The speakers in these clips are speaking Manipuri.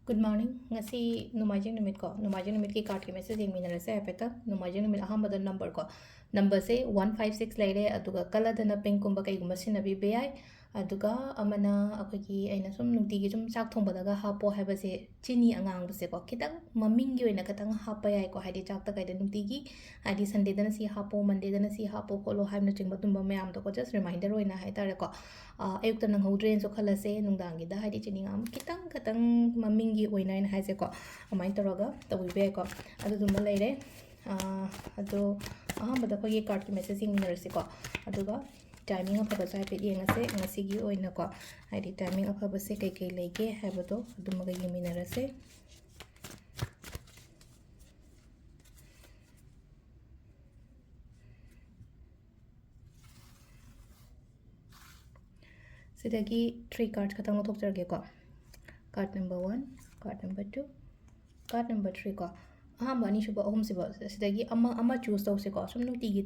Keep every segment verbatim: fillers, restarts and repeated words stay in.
Good morning. ꯉꯁꯤ ꯅꯣꯡꯃꯥꯏꯖꯤꯡ ꯅꯨꯃꯤꯠꯀꯣ, ꯅꯣꯡꯃꯥꯏꯖꯤꯡ ꯅꯨꯃꯤꯠꯀꯤ cardꯀꯤ message ꯌꯦꯡꯃꯤꯟꯅꯔꯁꯦ ꯍꯥꯏꯐꯦꯠꯇꯪ꯫ ꯅꯣꯡꯃꯥꯏꯖꯤꯡ ꯅꯨꯃꯤꯠ ꯑꯍꯥꯟꯕꯗ numberꯀꯣ, numberꯁꯦ one five six ꯂꯩꯔꯦ, ꯑꯗꯨꯒ colorꯗꯅ pinkꯀꯨꯝꯕ ꯀꯩꯒꯨꯝꯕ ꯁꯤꯖꯤꯟꯅꯕꯤꯕ ꯌꯥꯏ꯫ ꯑꯗꯨꯒ ꯑꯃꯅ ꯑꯩꯈꯣꯏꯒꯤ, ꯑꯩꯅ ꯁꯨꯝ ꯅꯨꯡꯇꯤꯒꯤ ꯁꯨꯝ ꯆꯥꯛ ꯊꯣꯡꯕꯗꯒ ꯍꯥꯞꯄꯣ ꯍꯥꯏꯕꯁꯦ, ꯆꯤꯅꯤ ꯑꯉꯥꯡꯕꯁꯦꯀꯣ, ꯈꯤꯇꯪ ꯃꯃꯤꯡꯒꯤ ꯑꯣꯏꯅ ꯈꯤꯇꯪ ꯍꯥꯞꯄ ꯌꯥꯏꯀꯣ, ꯍꯥꯏꯗꯤ ꯆꯥꯛꯇ ꯀꯩꯗ ꯅꯨꯡꯇꯤꯒꯤ, ꯍꯥꯏꯗꯤ Sundayꯗꯅ ꯁꯤ ꯍꯥꯞꯄꯣ, Mondayꯗꯅ ꯁꯤ ꯍꯥꯞꯄꯣ ꯈꯣꯠꯂꯣ ꯍꯥꯏꯕꯅꯆꯤꯡꯕ ꯑꯗꯨꯝꯕ ꯃꯌꯥꯝꯗꯣꯀꯣ, just reminder ꯑꯣꯏꯅ ꯍꯥꯏꯇꯥꯔꯦꯀꯣ꯫ ꯑ, ꯑꯌꯨꯛꯇ ꯅꯪꯍꯧꯗ꯭ꯔꯦꯅꯁꯨ ꯈꯜꯂꯁꯦ, ꯅꯨꯡꯗꯥꯡꯒꯤꯗ ꯍꯥꯏꯗꯤ ꯆꯤꯅꯤ ꯉꯥꯡꯕ ꯈꯤꯇꯪ ꯈꯤꯇꯪ ꯃꯃꯤꯡꯒꯤ ꯑꯣꯏꯅ ꯑꯩꯅ ꯍꯥꯏꯁꯦꯀꯣ, ꯑꯗꯨꯃꯥꯏꯅ ꯇꯧꯔꯒ ꯇꯧꯕꯤꯕ ꯌꯥꯏꯀꯣ꯫ ꯑꯗꯨꯗꯨꯃ ꯂꯩꯔꯦ꯫ ꯑ, ꯑꯗꯣ ꯑꯍꯥꯟꯕꯗ ꯑꯩꯈꯣꯏꯒꯤ cardꯀꯤ message ꯌꯦꯡꯃꯤꯟꯅꯔꯁꯤꯀꯣ, ꯑꯗꯨꯒ timing ꯑꯐꯕꯁꯨ ꯍꯥꯏꯐꯦꯠ ꯌꯦꯡꯉꯁꯦ ꯉꯁꯤꯒꯤ ꯑꯣꯏꯅꯀꯣ, ꯍꯥꯏꯗꯤ timing ꯑꯐꯕꯁꯦ ꯀꯩꯀꯩ ꯂꯩꯒꯦ ꯍꯥꯏꯕꯗꯣ ꯑꯗꯨꯃꯒ ꯌꯦꯡꯃꯤꯟꯅꯔꯁꯦ꯫ ꯁꯤꯗꯒꯤ three card ꯈꯛꯇꯪ ꯂꯧꯊꯣꯛꯆꯔꯒꯦꯀꯣ꯫ Card number one, card number two, card number three ꯀꯣ꯫ ꯑꯍꯥꯟꯕ, ꯑꯅꯤꯁꯨꯕ, ꯑꯍꯨꯝꯁꯤꯕ ꯁꯤꯗꯒꯤ ꯑꯃ, ꯑꯃ choose ꯇꯧꯁꯤꯀꯣ꯫ ꯁꯨꯝ ꯅꯨꯡꯇꯤꯒꯤ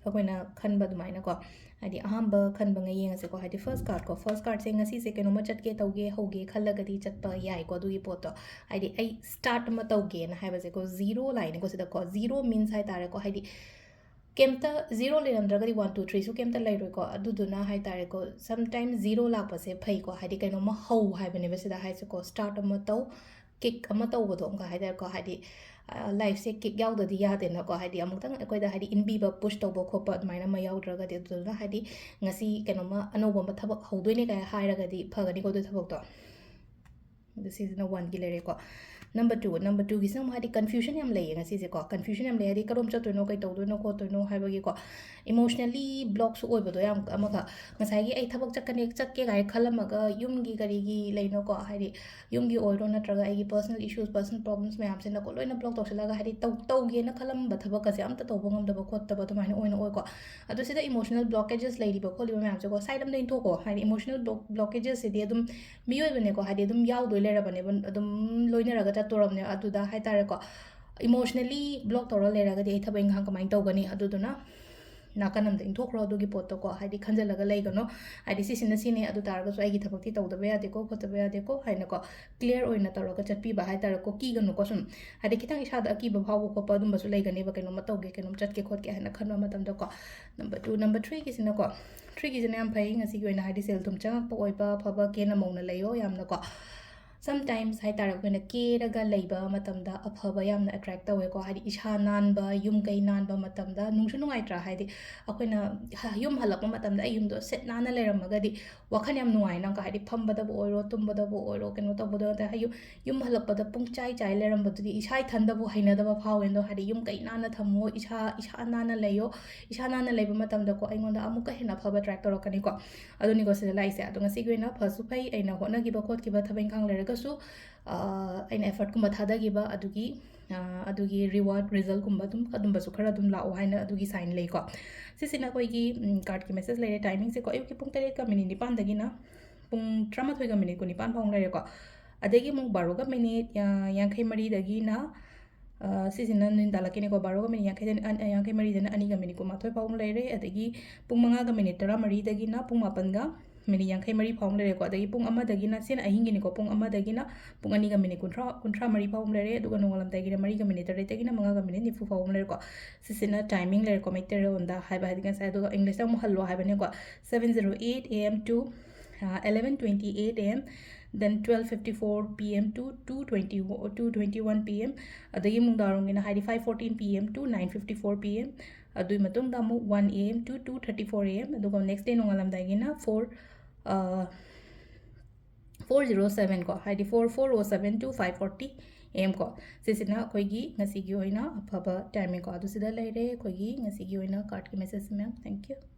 ꯑꯩꯈꯣꯏꯅ ꯈꯟꯕ ꯑꯗꯨꯃꯥꯏꯅꯀꯣ꯫ ꯍꯥꯏꯗꯤ ꯑꯍꯥꯟꯕ ꯈꯟꯕꯉꯩ ꯌꯦꯡꯉꯁꯤꯀꯣ꯫ ꯍꯥꯏꯗꯤ first card ꯀꯣ꯫ First cardꯁꯦ ꯉꯁꯤꯁꯦ ꯀꯩꯅꯣꯝꯃ ꯆꯠꯀꯦ ꯇꯧꯒꯦ ꯍꯧꯒꯦ ꯈꯜꯂꯒꯗꯤ ꯆꯠꯄ ꯌꯥꯏꯀꯣ ꯑꯗꯨꯒꯤ ꯄꯣꯠꯇꯣ꯫ ꯍꯥꯏꯗꯤ ꯑꯩ start ꯑꯃ ꯇꯧꯒꯦꯅ ꯍꯥꯏꯕꯁꯦꯀꯣ꯫ Zero ꯂꯥꯛꯏꯅꯦꯀꯣ ꯁꯤꯗꯀꯣ꯫ Zero means ꯍꯥꯏ ꯇꯥꯔꯦꯀꯣ꯫ ꯍꯥꯏꯗꯤ ꯀꯩꯝꯇ zero ꯂꯩꯔꯝꯗ꯭ꯔꯒꯗꯤ one, two, threeꯁꯨ ꯀꯩꯝꯇ ꯂꯩꯔꯣꯏꯀꯣ꯫ ꯑꯗꯨꯗꯨꯅ ꯍꯥꯏ ꯇꯥꯔꯦꯀꯣ, sometimes zero ꯂꯥꯛꯄꯁꯦ ꯐꯩꯀꯣ꯫ ꯍꯥꯏꯗꯤ ꯀꯩꯅꯣꯝꯃ ꯍꯧ ꯍꯥꯏꯕꯅꯦꯕ ꯁꯤꯗ ꯍꯥꯏꯁꯦꯀꯣ꯫ Start ꯑꯃ ꯇꯧ, kick ꯑꯃ ꯇꯧꯕꯗꯣ ꯑꯃꯨꯛꯀ ꯍꯥꯏ ꯇꯥꯔꯦꯀꯣ꯫ ꯍꯥꯏꯗꯤ, ꯑ, lifeꯁꯦ kick ꯌꯥꯎꯗꯗꯤ ꯌꯥꯗꯦꯅꯀꯣ꯫ ꯍꯥꯏꯗꯤ ꯑꯃꯨꯛꯇꯪ ꯑꯩꯈꯣꯏꯗ ꯍꯥꯏꯗꯤ ꯏꯟꯕꯤꯕ, push ꯇꯧꯕ ꯈꯣꯠꯄ ꯑꯗꯨꯃꯥꯏꯅ ꯑꯃ ꯌꯥꯎꯗ꯭ꯔꯒꯗꯤ꯫ ꯑꯗꯨꯗꯨꯅ ꯍꯥꯏꯗꯤ ꯉꯁꯤ ꯀꯩꯅꯣꯝꯃ ꯑꯅꯧꯕ ꯑꯃ ꯊꯕꯛ ꯍꯧꯗꯣꯏꯅꯦ ꯀꯥꯏꯅ ꯍꯥꯏꯔꯒꯗꯤ ꯐꯒꯅꯤꯀꯣ ꯑꯗꯨ ꯊꯕꯛꯇꯣ꯫ ꯑꯗꯨ ꯁꯤꯁꯤꯅ oneꯒꯤ ꯂꯩꯔꯦꯀꯣ꯫ Number two, number twoꯒꯤꯁꯤꯅ ꯑꯃꯨꯛ ꯍꯥꯏꯗꯤ confusion ꯌꯥꯝ ꯂꯩꯌꯦ ꯉꯁꯤꯁꯦꯀꯣ꯫ Confusion ꯌꯥꯝ ꯂꯩ ꯍꯥꯏꯗꯤ ꯀꯔꯣꯝ ꯆꯠꯇꯣꯏꯅꯣ, ꯀꯩ ꯇꯧꯗꯣꯏꯅꯣ ꯈꯣꯠꯇꯣꯏꯅꯣ ꯍꯥꯏꯕꯒꯤꯀꯣ꯫ Emotionally blockꯁꯨ ꯑꯣꯏꯕꯗꯣ ꯌꯥꯝ ꯑꯃꯈꯛ꯫ ꯉꯁꯥꯏꯒꯤ ꯑꯩ ꯊꯕꯛ ꯆꯠꯀꯅꯤ, ꯆꯠꯀꯦ ꯀꯥꯏꯅ ꯈꯜꯂꯝꯃꯒ ꯌꯨꯝꯒꯤ ꯀꯔꯤꯒꯤ ꯂꯩꯅꯣꯀꯣ, ꯍꯥꯏꯗꯤ ꯌꯨꯝꯒꯤ ꯑꯣꯏꯔꯣ ꯅꯠꯇ꯭ꯔꯒ ꯑꯩꯒꯤ personal issues, personal problems ꯃꯌꯥꯝꯁꯤꯅꯀꯣ ꯂꯣꯏꯅ block ꯇꯧꯁꯤꯜꯂꯒ ꯍꯥꯏꯗꯤ ꯇꯧ-, ꯇꯧꯒꯦꯅ ꯈꯜꯂꯝꯕ ꯊꯕꯛꯀꯁꯦ ꯑꯝꯇ ꯇꯧꯕ ꯉꯝꯗꯕ ꯈꯣꯠꯇꯕ ꯑꯗꯨꯃꯥꯏꯅ ꯑꯣꯏꯅ ꯑꯣꯏꯀꯣ꯫ ꯑꯗꯣ ꯁꯤꯗ emotional blockages ꯂꯩꯔꯤꯕ ꯈꯣꯠꯂꯤꯕ ꯃꯌꯥꯝꯁꯦꯀꯣ side ꯑꯝꯗ ꯏꯟꯊꯣꯛꯀꯣ꯫ ꯍꯥꯏꯗꯤ emotional block-, blockagesꯁꯤꯗꯤ ꯑꯗꯨꯝ ꯃꯤꯑꯣꯏꯕꯅꯦꯀꯣ, ꯍꯥꯏꯗꯤ ꯑꯗꯨꯝ ꯌꯥꯎꯗꯣꯏ ꯂꯩꯔꯕꯅꯦꯕ, ꯑꯗꯨꯝ ꯂꯣꯏꯅꯔꯒ ꯆꯠꯇꯣꯔꯕꯅꯦꯕ꯫ ꯑꯗꯨꯗ ꯍꯥꯏ ꯇꯥꯔꯦꯀꯣ, emotionally block ꯇꯧꯔ ꯂꯩꯔꯒꯗꯤ ꯑꯩ ꯊꯕꯛ ꯏꯪꯈꯥꯡ ꯀꯃꯥꯏꯅ ꯇꯧꯒꯅꯤ? ꯑꯗꯨꯗꯨꯅ ꯅꯥꯀꯟ ꯑꯃꯗ ꯏꯟꯊꯣꯛꯈ꯭ꯔꯣ ꯑꯗꯨꯒꯤ ꯄꯣꯠꯇꯣꯀꯣ꯫ ꯍꯥꯏꯗꯤ ꯈꯟꯖꯤꯜꯂꯒ ꯂꯩꯒꯅꯣ꯫ ꯍꯥꯏꯗꯤ ꯁꯤꯁꯤꯅ ꯁꯤꯅꯦ, ꯑꯗꯨ ꯇꯥꯔꯒꯁꯨ ꯑꯩꯒꯤ ꯊꯕꯛꯇꯤ ꯇꯧꯗꯕ ꯌꯥꯗꯦꯀꯣ, ꯈꯣꯠꯇꯕ ꯌꯥꯗꯦꯀꯣ ꯍꯥꯏꯅꯀꯣ, ꯀ꯭ꯂꯤꯌꯥꯔ ꯑꯣꯏꯅ ꯇꯧꯔꯒ ꯆꯠꯄꯤꯕ ꯍꯥꯏ ꯇꯥꯔꯦꯀꯣ, ꯀꯤꯒꯅꯨꯀꯣ꯫ ꯁꯨꯝ ꯍꯥꯏꯗꯤ ꯈꯤꯇꯪ ꯏꯁꯥꯗ ꯑꯀꯤꯕ ꯐꯥꯎꯕ ꯈꯣꯠꯄ ꯑꯗꯨꯝꯕꯁꯨ ꯂꯩꯒꯅꯦꯕ, ꯀꯩꯅꯣꯝꯃ ꯇꯧꯒꯦ, ꯀꯩꯅꯣꯝ ꯆꯠꯀꯦ ꯈꯣꯠꯀꯦ ꯍꯥꯏꯅ ꯈꯟꯕ ꯃꯇꯝꯗꯀꯣ꯫ ꯅꯝꯕꯔ ꯇꯨ, ꯅꯝꯕꯔ ꯊ꯭ꯔꯤꯒꯤꯁꯤꯅꯀꯣ, ꯊ꯭ꯔꯤꯒꯤꯁꯤꯅ ꯌꯥꯝ ꯐꯩ ꯉꯁꯤꯒꯤ ꯑꯣꯏꯅ, ꯍꯥꯏꯗꯤ ꯁꯦꯜ ꯊꯨꯝ ꯆꯪꯉꯛꯄ ꯑꯣꯏꯕ, ꯑꯐꯕ ꯀꯦꯅ ꯃꯧꯅ ꯂꯩꯌꯣ ꯌꯥꯝꯅꯀꯣ꯫ Sometimes ꯍꯥꯏ ꯇꯥꯔꯦ, ꯑꯩꯈꯣꯏꯅ ꯀꯦꯔꯒ ꯂꯩꯕ ꯃꯇꯝꯗ ꯑꯐꯕ ꯌꯥꯝꯅ ꯑꯦꯇ꯭ꯔꯦꯛ ꯇꯧꯋꯦꯀꯣ꯫ ꯍꯥꯏꯗꯤ ꯏꯁꯥ ꯅꯥꯟꯕ, ꯌꯨꯝ ꯀꯩ ꯅꯥꯟꯕ ꯃꯇꯝꯗ ꯅꯨꯡꯁꯨ ꯅꯨꯡꯉꯥꯏꯇ꯭ꯔꯥ? ꯍꯥꯏꯗꯤ ꯑꯩꯈꯣꯏꯅ ꯍ-, ꯌꯨꯝ ꯍꯜꯂꯛꯄ ꯃꯇꯝꯗ ꯑꯩ ꯌꯨꯝꯗꯣ ꯁꯤꯠ ꯅꯥꯟꯅ ꯂꯩꯔꯝꯃꯒꯗꯤ ꯋꯥꯈꯜ ꯌꯥꯝ ꯅꯨꯡꯉꯥꯏꯅꯀꯣ꯫ ꯍꯥꯏꯗꯤ ꯐꯝꯕꯗꯕꯨ ꯑꯣꯏꯔꯣ, ꯇꯨꯝꯕꯗꯕꯨ ꯑꯣꯏꯔꯣ, ꯀꯩꯅꯣ ꯇꯧꯕꯗ ꯅꯠꯇꯦ, ꯍꯥꯏ-, ꯌꯨꯝ, ꯌꯨꯝ ꯍꯜꯂꯛꯄꯗ ꯄꯨꯡ ꯆꯥꯏ ꯆꯥꯏ ꯂꯩꯔꯝꯕꯗꯨꯗꯤ ꯏꯁꯥ ꯏꯊꯟꯗꯕꯨ ꯍꯩꯅꯗꯕ ꯐꯥꯎꯋꯦ꯫ ꯑꯗꯣ ꯍꯥꯏꯗꯤ ꯌꯨꯝ ꯀꯩ ꯅꯥꯟꯅ ꯊꯝꯃꯣ, ꯏꯁꯥ, ꯏꯁꯥ ꯅꯥꯟꯅ ꯂꯩꯌꯣ꯫ ꯏꯁꯥ ꯅꯥꯟꯅ ꯂꯩꯕ ꯃꯇꯝꯗꯀꯣ ꯑꯩꯉꯣꯟꯗ ꯑꯃꯨꯛꯀ ꯍꯦꯟꯅ ꯑꯐꯕ ꯑꯦꯇ꯭ꯔꯦꯛ ꯇꯧꯔꯛꯀꯅꯤꯀꯣ꯫ ꯑꯗꯨꯅꯤꯀꯣ ꯁꯤꯗ ꯂꯥꯛꯏꯁꯦ꯫ ꯑꯗꯣ ꯉꯁꯤꯒꯤ ꯑꯣꯏꯅ ꯐꯁꯨ ꯐꯩ, ꯑꯩꯅ ꯍꯣꯠꯅꯈꯤꯕ ꯈꯣꯠꯈꯤꯕ ꯊꯕꯛ ꯏꯪꯈꯥꯡ ꯂꯩꯔꯒꯁꯨ, ꯑ, ꯑꯩꯅ ꯑꯦꯐꯔꯠꯀꯨꯝꯕ ꯊꯥꯗꯈꯤꯕ ꯑꯗꯨꯒꯤ, ꯑ, ꯑꯗꯨꯒꯤ ꯔꯤꯋꯥꯔꯗ, ꯔꯤꯖꯜꯀꯨꯝꯕ ꯑꯗꯨꯝ, ꯑꯗꯨꯝꯕꯁꯨ ꯈꯔ ꯑꯗꯨꯝ ꯂꯥꯛꯑꯣ ꯍꯥꯏꯅ ꯑꯗꯨꯒꯤ ꯁꯥꯏꯟ ꯂꯩꯀꯣ꯫ ꯁꯤꯁꯤꯅ ꯑꯩꯈꯣꯏꯒꯤ, ꯎꯝ, ꯀꯥꯔꯠꯀꯤ ꯃꯦꯁꯦꯖ ꯂꯩꯔꯦ꯫ ꯇꯥꯏꯃꯤꯡꯁꯦꯀꯣ ꯑꯌꯨꯛꯀꯤ ꯄꯨꯡ ꯇꯔꯦꯠꯀ ꯃꯤꯅꯤꯠ ꯅꯤꯄꯥꯟꯗꯒꯤꯅ ꯄꯨꯡ ꯇꯔꯥꯃꯥꯊꯣꯏꯒ ꯃꯤꯅꯤꯠ ꯀꯨꯟꯅꯤꯄꯥꯟ ꯐꯥꯎ ꯂꯩꯔꯦꯀꯣ꯫ ꯑꯗꯒꯤ ꯑꯃꯨꯛ ꯕꯥꯔꯣꯒ ꯃꯤꯅꯤꯠ, ꯑ, ꯌꯥꯡꯈꯩ ꯃꯔꯤꯗꯒꯤꯅ, ꯑ, ꯁꯤꯁꯤꯅ ꯅꯨꯡꯗꯥꯡꯂꯛꯀꯤꯅꯤꯀꯣ, ꯕꯥꯔꯣꯒ ꯃꯤꯅꯤꯠ ꯌꯥꯡꯈꯩꯗ-, ꯑ, ꯌꯥꯡꯈꯩ ꯃꯔꯤꯗꯅ ꯑꯅꯤꯒ ꯃꯤꯅꯤꯠ ꯀꯨꯟꯃꯥꯊꯣꯏ ꯐꯥꯎ ꯑꯃ ꯂꯩꯔꯦ꯫ ꯑꯗꯒꯤ ꯄꯨꯡ ꯃꯉꯥꯒ ꯃꯤꯅꯤꯠ ꯇꯔꯥꯃꯔꯤꯗꯒꯤꯅ ꯄꯨꯡ ꯃꯥꯄꯟꯒ ꯃꯤꯅꯤꯠ ꯌꯥꯡꯈꯩ ꯃꯔꯤ ꯐꯥꯎ ꯑꯃ ꯂꯩꯔꯦꯀꯣ꯫ ꯑꯗꯒꯤ ꯄꯨꯡ ꯑꯃꯗꯒꯤꯅ, ꯁꯤꯅ ꯑꯍꯤꯡꯒꯤꯅꯤꯀꯣ, ꯄꯨꯡ ꯑꯃꯗꯒꯤꯅ ꯄꯨꯡ ꯑꯅꯤꯒ ꯃꯤꯅꯤꯠ ꯀꯨꯟꯊ꯭ꯔꯥ, ꯀꯨꯟꯊ꯭ꯔꯥ ꯃꯔꯤ ꯐꯥꯎ ꯑꯃ ꯂꯩꯔꯦ꯫ ꯑꯗꯨꯒ ꯅꯣꯡꯉꯥꯜꯂꯝꯗꯥꯏꯒꯤꯅ ꯃꯔꯤꯒ ꯃꯤꯅꯤꯠ ꯇꯔꯦꯠꯇꯒꯤꯅ ꯃꯉꯥꯒ ꯃꯤꯅꯤꯠ ꯅꯤꯐꯨ ꯐꯥꯎ ꯑꯃ ꯂꯩꯔꯦꯀꯣ꯫ ꯁꯤꯁꯤꯅ ꯇꯥꯏꯃꯤꯡ ꯂꯩꯔꯦꯀꯣ, ꯃꯩꯇꯩꯔꯣꯟꯗ ꯍꯥꯏꯕ, ꯍꯥꯏꯗꯤ ꯉꯁꯥꯏ, ꯑꯗꯨꯒ ꯏꯪꯂꯤꯁꯇ ꯑꯃꯨꯛ hello ꯍꯥꯏꯕꯅꯦꯀꯣ꯫ Seven zero eight A M to, uh, eleven twenty-eight A M, then twelve fifty-four P M to two twenty, two twenty-one P M, ꯑꯗꯒꯤ ꯅꯨꯡꯗꯥꯡꯋꯥꯏꯔꯝꯒꯤꯅ ꯍꯥꯏꯗꯤ five fourteen P M to nine fifty-four P M, ꯑꯗꯨꯒꯤ ꯃꯇꯨꯡꯗ ꯑꯃꯨꯛ one A M to two thirty-four A M, ꯑꯗꯨꯒ next day ꯅꯣꯡꯉꯥꯜꯂꯝꯗꯥꯏꯒꯤꯅ four, ꯑ, four zero seven ꯀꯣ, ꯍꯥꯏꯗꯤ four, four oh seven to five forty A M ꯀꯣ꯫ ꯁꯤꯁꯤꯅ ꯑꯩꯈꯣꯏꯒꯤ ꯉꯁꯤꯒꯤ ꯑꯣꯏꯅ ꯑꯐꯕ ꯇꯥꯏꯃꯤꯡ ꯀꯣ꯫ ꯑꯗꯨ ꯁꯤꯗ ꯂꯩꯔꯦ ꯑꯩꯈꯣꯏꯒꯤ ꯉꯁꯤꯒꯤ ꯑꯣꯏꯅ ꯀꯥꯔꯠꯀꯤ ꯃꯦꯁꯦꯖ ꯃꯌꯥꯝ꯫ Thank you꯫